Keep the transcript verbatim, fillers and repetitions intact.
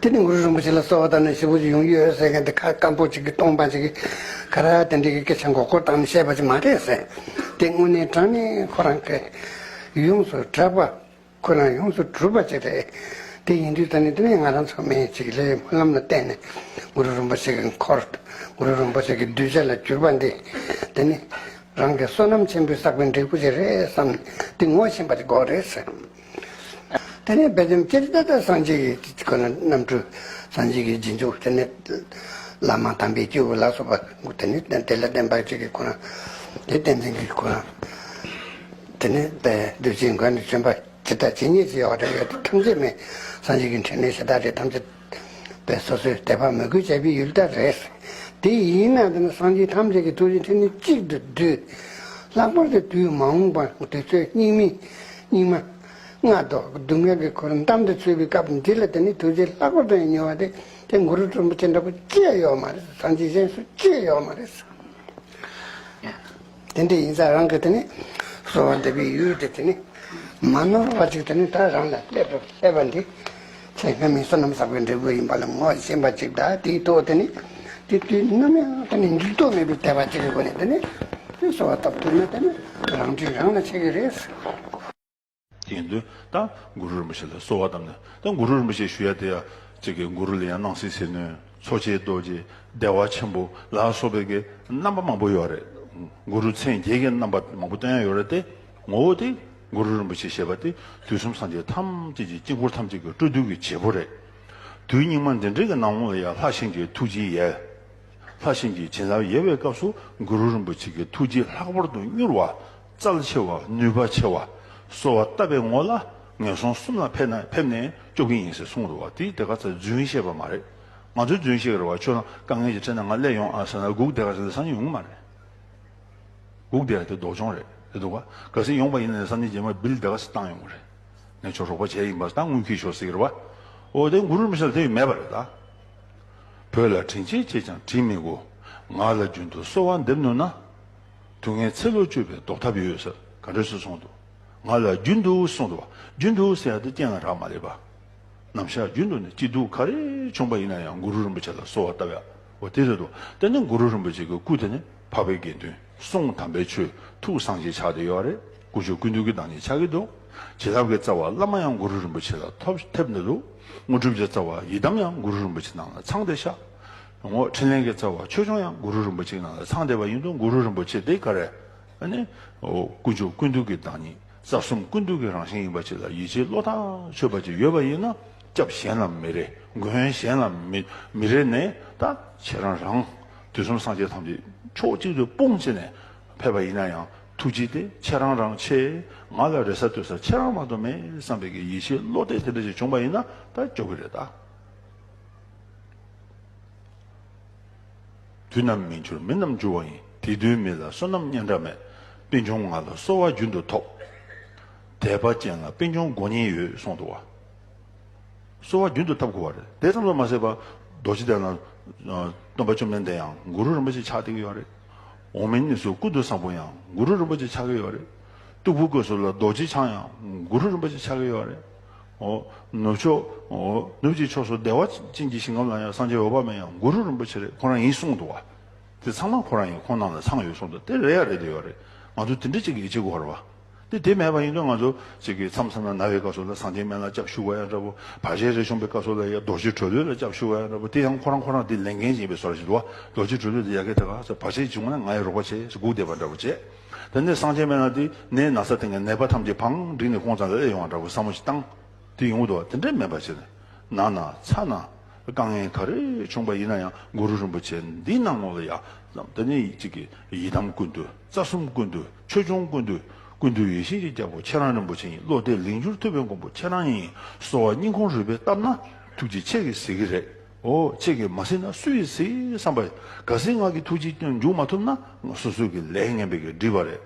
དེ་ནི་གུ་རུ་རིན་པོ་ཆེ་ལ་གསོལ་བ་བཏབ་ནས་ཞེ་པོ་ཅིག་ཡོང་གི་ཡོད་ཟེར་མཁན་དེ་ཁ་སྐམ་པོ་ཅིག་གིས་སྟོང་པ་ཅིག་གིས་ག་རེ་དེ་འདྲའི་གི་སྐད་ཆ་མགོ་སྐོར་བཏང་ནས་བཤད་པ་ཅིག་མ་རེད་ཟེར། དེ་དངོས་གནས་དྲང་གནས་ཁོ་རང་གི་ཡོངས་སུ་གྲགས་པ། ཁོ་རང་ཡོངས་སུ་གྲུབ་པ་ཅིག་རེད། དེ་ཡིན་དུས་ད་ནི་དེ་ནས་ང་རང་ཚོ་མི་ཅིག་ལས་སྨོན་ལམ་ལ་བརྟེན་ནས་གུ་རུ་རིན་པོ་ཆེ་གི་འཁོར། གུ་རུ་རིན་པོ་ཆེ་གི་གདུལ་བྱ་ལ་གྱུར་པ་འདི་དེ་ནི་རང་གི་བསོད་ནམས་ཆེན་པོས་བསགས་པའི་འབྲས་བུ་ཅིག་རེད་བསམ་ནས་དེ་ངོ་ཤེས་པ་ཅིག་དགོས་རེད་ཟེར། དེ་ནས་དཔེ་ཆ་སྤྱིར་ད་ལྟ་སངས་རྒྱས་ཀྱི་ཁོ་ན་རྣམ་འཕྲུལ། སངས་རྒྱས་ཀྱི་རྗེས་འཇུག་དེ་ནས་བླ་མ་དམ་པའི་སྐྱེས་བུ་ལ་སོགས་པ་དེ་ནས་དེ་ལ་བརྟེན་པ་ཅིག་གི་ཁོ་ན་དེ་བསྟན་འཛིན་གྱི་ཁོ་ན་དེ་ནས་དཔེ་གདུལ་བྱའི་མགོན་དུ་བྱོན་པ་ཇི་ལྟར་ཇི་སྙེད་ཅིག་ཡོད་རེད། ཡོད་དེ་ཐམས་ཅད་མེད། སངས་རྒྱས་ཀྱི་འཕྲིན་ལས་ཞེ་དྲག་རེད། ཐམས་ཅད་པའི་སོ་སོའི་དད་པ་མོས་གུས་བྱས་པའི་ཡུལ་ལྟར་རེད། དེ་ཡིན་ན་དེ་ནི་སངས་རྒྱས་ཐམས་ཅད་ཀྱི་ཐུགས་རྗེ་ཕྲིན་ལས་གཅིག་ཏུ་བསྡུས། ལྷག་པར་དུ་དུས་མ་འོངས་པ་དུས་ཚོད་སྙིགས་མའི་སྙིགས་མ་ལྔ་བདོ་སྡུག་བསྔལ་གྱི་འཁོར་འདམ་དུ་ཚུད་པའི་སྐབས་འདི་ལ་དེ་ནི་ཐུགས་རྗེ་ལྷག་པར་དུ་ཡང་མྱུར་བ་དེ་དེ་གུ་རུ་རིན་པོ་ཆེ་འདྲ་པོ་ཅི་ཡང་ཡོད་མ་རེད། སངས་རྒྱས་གཞན་སུ་ཅི་ཡང་ཡོད་མ་རེད། དེ་འདྲ་ཡིན་ཙང་རང་གི་དེ་ནི་གསོལ་བ་འདེབས་པའི་ཡུལ་དེ་དེ་ནི་མ་ནོར་བ་ཅིག་དེ་ནི་ད་རང་ལ་སླེབས་སླེབས་པ་འདི་ཚེ་སྔ་མའི་བསོད་ནམས་བསགས་པའི་འབྲས་བུ་ཡིན་པ་ལ་ངོ་ཤེས་པ་ཅིག་དང་། དེའི་ཐོག་དེ་ནི་དེ་དུས་ནམ་ཡང་དེ་ནི་འགྱུར་ལྡོག་མེད་པའི་དད་པ་ཅིག་གི་སྒོ་ནས་དེ་ནི་དེ་གསོལ་བ་བཏབ་ཐུབ་ན་དེ་ནི་རང་འཕྲིན་རང་ལ་ཆགས་ཀྱི་རེད། དེ་ཡིན་དུས་ད་གུ་རུ་རིན་པོ་ཆེ་ལ་གསོལ་བ་བཏབ་ནས། ད་གུ་རུ་རིན་པོ་ཆེ་ཞུ་ཡ་དེ་ཡ་གཅིག་གི་གུ་རུ་ལ་ཡང་སྣང་སྲིད་ཟིལ་གནོན། འཚོ་བྱེད་རྡོ་རྗེ། བདེ་བ་ཆེན་པོ་ལ་སོགས་པའི་གི་རྣམ་པ་མང་པོ་ཡོད་རེད། གུ་རུ་མཚན་བརྒྱད་ཀྱི་རྣམ་པ་མང་པོ་སྟོན་ཡ་ཡོད་རེད་དེ། ངོ་བོ་དེ་གུ་རུ་རིན་པོ་ཆེ་ཞེས་པ་དེ་དུས་གསུམ་སངས་རྒྱས་ཐམས་ཅད་ཀྱི་དཀྱིལ་འཁོར་ཐམས་ཅད་ཀྱི་སྤྲུལ་སྡུད་ཀྱི་བྱེད་པོ་རེད། དུས་སྙིགས་མ་འདི་འདྲའི་གི་ནང་ལོགས་ལ་ཡང་ལྷ་གཤིན་གྱི་ཐུགས་རྗེའི་ཡལ། ལྷ་གཤིན་གྱི་བྱིན་རླབས་ཡལ་བའི་སྐབས་སུ་གུ་རུ་རིན་པོ་ཆེ་གི་ཐུགས་རྗེ་ལྷག་པར་དུ་མྱུར་བ། རྩལ་ཆེ་བ། ནུས་པ་ཆེ་བ། གསོལ་བ་བཏབ་པའི་ངོ་ལ་ངན་སོང་གསུམ་ལ་ཕེབས་ན་ཕེབས་ནས་སྐྱོབ་ཀྱི་ཡིན་ཟེར་གསུངས་འདུག་བ། དེ་དེ་ག་ཚོད་རྫུན་བཤད་པ་མ་རེད། ང་ཚོས་རྫུན་བཤད་ཀྱི་རེད་བ། ཁྱོད་རང་དཀའ་ངལ་ཅིག་འཕྲད་ན་ང་སླེབས་ཡོང་ཨ་ཟེར་ན་སྒུག་བསྡད་ག་ཟེར་ན་སང་ཉིན་ཡོང་གི་མ་རེད། སྒུག་བསྡད་ཡ་དེ་ལྡོག་སྦྱོང་རེད། རེད་འདུག་བ། གལ་སྲིད་ཡོང་པ་ཡིན་ན་སང་ཉིན་རྗེས་མ་བིལ་དེ་ག་ཚོད་བཏང་ཡོང་གི་རེད། ངས་ཁྱོད་རོགས་པ་བྱས་ཡིན་པ་ད་དངུལ་ཁྱེར་ཤོག་ཟེར་གྱི་རེད་བ། འོ་དེ་གུ་རུ་རིན་པོ་ཆེ་ལ་དེ་ཡོད་མེད་པ་རེད་ད། བོད་ལ་དྲིན་ཆེན་བྱས་ཀྱང་དྲིན་མི་གོ། ང་ལ་རྒྱུན་དུ་གསོལ་བ་འདེབས་ནུས་ན། དུས་ངན་ཚེ་ལོ་གཅོད་པའི་ཟློག་ཐབས་ཡོད་ཟེར་ག་འདྲ་སེ་གསུངས་འདུག་ང་ལ་རྒྱུན་དུ་གསུངས་འདུག་བ། རྒྱུན་དུ་ཟེར་ཡ་དེ་རྐྱེན་ལ་རག་མ་ལས་པ། ནམ་ཞག་རྒྱུན་དུ་ནི་སྐྱིད་སྡུག་ག་རེ་བྱུང་པ་ཡིན་ན་ཡང་གུ་རུ་རིན་པོ་ཆེ་ལ་གསོལ་བ་བཏབ་ཡ། འོ་དེ་རེད་འདུག་དེ་ནི་གུ་རུ་རིན་པོ་ཆེ་གི་སྐུ་དེ་ནི་འཕགས་པའི་དགེ་འདུན། གསུང་དམ་པའི་ཆོས། ཐུགས་སངས་རྒྱས་ཆགས་བསྡད་ཡོད་རེད། ཀུན་མཆོག་ཀུན་འདུས་ཀྱི་བདག་ཉིད་ཆགས་ཀྱི་འདུག་བྱིན་རླབས་ཀྱི་རྩ་བ་བླ་མ་ཡང་གུ་རུ་རིན་པོ་ཆེ་ལ་ཐོབ་ཐེབས་ནས་འདུག་དངོས་གྲུབ་ཀྱི་རྩ་བ་ཡི་དམ་ཡང་གུ་རུ་རིན་པོ་ཆེ་ནང་ལ་ཚང་སྟེ་ཤག་འོ་འཕྲིན་ལས་ཀྱི་རྩ་བ་ཆོས་སྐྱོང་ཡང་གུ་རུ་རིན་པོ་ཆེ་ནང་ལ་ཚང་བསྡད་པ་ཡིན་དུས་གུ་རུ་རིན་པོ་ཆེ་དེ་ག་རེ། ཨ་ནི། འོ་ཀུན་མཆོག་ཀུན་འདུས་ཀྱི་བདག་ཉིད། རྩ་གསུམ་ཀུན་འདུས་ཀྱི་རང་བཞིན་ཡིན་པ་ཅིག་ལ་ཡིད་ཆེས་བློ་ཐག་ཆོད་པ་ཅིག་ཡོད་པ་ཡིན་ན། སྐྱབས་གཞན་ལ་མི་རེ། མགོན་གཞན་ལ་མི་མི་རེ་ནས་ད་ཁྱེད་རང་རང་། དུས་གསུམ་སངས་རྒྱས་ཐམས་ཅད་ཕྱོགས་གཅིག་ཏུ་སྤུངས་བྱས་ནས་ཕེབས་པ་ཡིན་ན་ཡང་ཐུགས་རྗེ་དེ་ཁྱེད་རང་རང་ཆེ། ང་ལ་རེ་ས་ལྟོས་ས་ཁྱེད་རང་མ་གཏོགས་མེད་བསམ་པའི་གི་ཡིད་ཆེས་བློ་གཏད་དེ་འདྲ་ཞིག་བྱུང་པ་ཡིན་ན་ད་སྐྱོབ་ཀྱི་རེད་ད། དུས་ནམ་མི་འགྱུར་མི་རྣམས་འགྱུར་བ་ཡིན། དེ་དུས་མི་ལ་བསོད་ནམས་སྙན་གྲགས་མེད། པད་འབྱུང་ང་ལ་གསོལ་བ་རྒྱུན་དུ་ཐོབ། དད་པ་ཅན་ལ་པད་འབྱུང་དགོས་ཉེན་ཡོད་གསུངས་འདུག་བ། གསོལ་བ་རྒྱུན་དུ་བཏབ་དགོས་པ་རེད། དེ་ཙམ་དུ་མ་ཟད་པ། རྡོ་རྗེ་གདན་ལ་སྟོན་པ་བཅོམ་ལྡན་འདས་ཡང་གུ་རུ་རིན་པོ་ཆེ་ཆགས་བསྡད་ཀྱི་ཡོད་རེད། འོག་མིན་གནས་སུ་ཀུན་ཏུ་བཟང་པོ་ཡང་གུ་རུ་རིན་པོ་ཆེ་ཆགས་ཀྱི་ཡོད་རེད། སྟུག་པོ་སྒོས་སུ་ལ་རྡོ་རྗེ་འཆང་ཡང་གུ་རུ་རིན་པོ་ཆེ་ཆགས་ཀྱི་ཡོད་རེད། འོ། ནུབ་ཕྱོགས། འོ། ནུབ་ཀྱི་ཕྱོགས་སུ་བདེ་བ་ཅན་གྱི་ཞིང་ཁམས་ལ་ཡང་སངས་རྒྱས་འོད་དཔག་མེད་ཡང་གུ་རུ་རིན་པོ་ཆེ་རེད། ཁོ་རང་ཡིན་གསུངས་འདུག་བ། དེ་ཚང་མ་ཁོ་རང་ཡིན། ཁོང་རྣམས་ལ་ཚང་ཡོད་གསུངས་འདུག་དེ་རེད་ཡ་རེད་དེ་ཡོད་རེད། ང་ཚོ་དེ་འདྲ་ཅིག་གི་ཡིད་ཆེས་དགོས་རེད་བ། དེ་དེ་མེད་པ་ཡིན་དུས་ང་ཚོ་ཅིག་གི་མཚམས་མཚམས་ལ་ན་བའི་སྐབས་སུ་ལ་སངས་རྒྱས་སྨན་བླ་སྐྱབས་ཞུ་དགོས་ཡ་འདྲ་པོ། བར་ཆད་རེ་བྱུང་པའི་སྐབས་སུ་ལ་ཡ་རྡོ་རྗེ་གྲོ་ལོད་ལ་སྐྱབས་ཞུ་དགོས་ཡ་འདྲ་པོ། དེ་ཡང་ཁོ་རང་ཁོ་རང་དེ་ལས་འགན་ཅིག་ཡིན་པའི་བཟོ་འདྲ་ཞིག་འདུག་བ། རྡོ་རྗེ་གྲོ་ལོད་དེ་ཡ་གི་དེ་ག་ས་བར་ཆད་བྱུང་ན་ང་ཡི་རོགས་པ་བྱེད་ཟེར་སྒུག་བསྡད་པ་འདྲ་པོ་བྱེད། དེ་ནས་སངས་རྒྱས་སྨན་བླ་དེ་ནད་ན་ཚ་དེ་ངས་ནད་པ་ཐམས་ཅད་བང་བསྒྲིགས་ནས་ཁོང་ཚང་ལ་སླེབས་ཡོང་བ་འདྲ་པོ་བསམ་བློ་ཞིག་བཏང་། དེ་ཡོང་གི་འདུག་བ། དེ་འདྲ་མེད་པ་བྱས་ནས། ན་ན་ཚ་ན། དཀའ་ངལ་ག་རེ་བྱུང་པ་ཡིན་ན་ཡང་གུ་རུ་རིན་པོ་ཆེ་འདི་ནང་ལོགས་ལ་ཡ། དེ་ནི་གཅིག་གི་ཡི་དམ་ཀུན་འདུས། རྩ་གསུམ་ཀུན་འདུས། ཆོས་སྐྱོང་ཀུན་འདུས། ཀུན་འདུས་ཡེ་ཤེས་ཀྱི་རྒྱལ་པོ་ཁྱེད་རང་རིན་པོ་ཆེ་ཡིན། བློ་གཏད་ལིང་སྐྱུར་ཐུབ་པའི་མགོན་པོ་ཁྱེད་རང་ཡིན། གསོལ་བ་སྙིང་ཁོང་རུས་པས་བཏབ་ན། ཐུགས་རྗེ་ཁྱེད་ཀྱིས་གཟིགས་ཀྱི་རེད། འོ་ཁྱེད་ཀྱིས་མ་གཟིགས་ན་སུ་ཡིས་གཟིགས་བསམ་པ། གལ་སྲིད་ང་གི་ཐུགས་རྗེ་འཇུག་མ་ཐུབ་ན། སོ་སོ་གི་ལས་ངན་པའི་གི་སྒྲིབ་པ་རེད།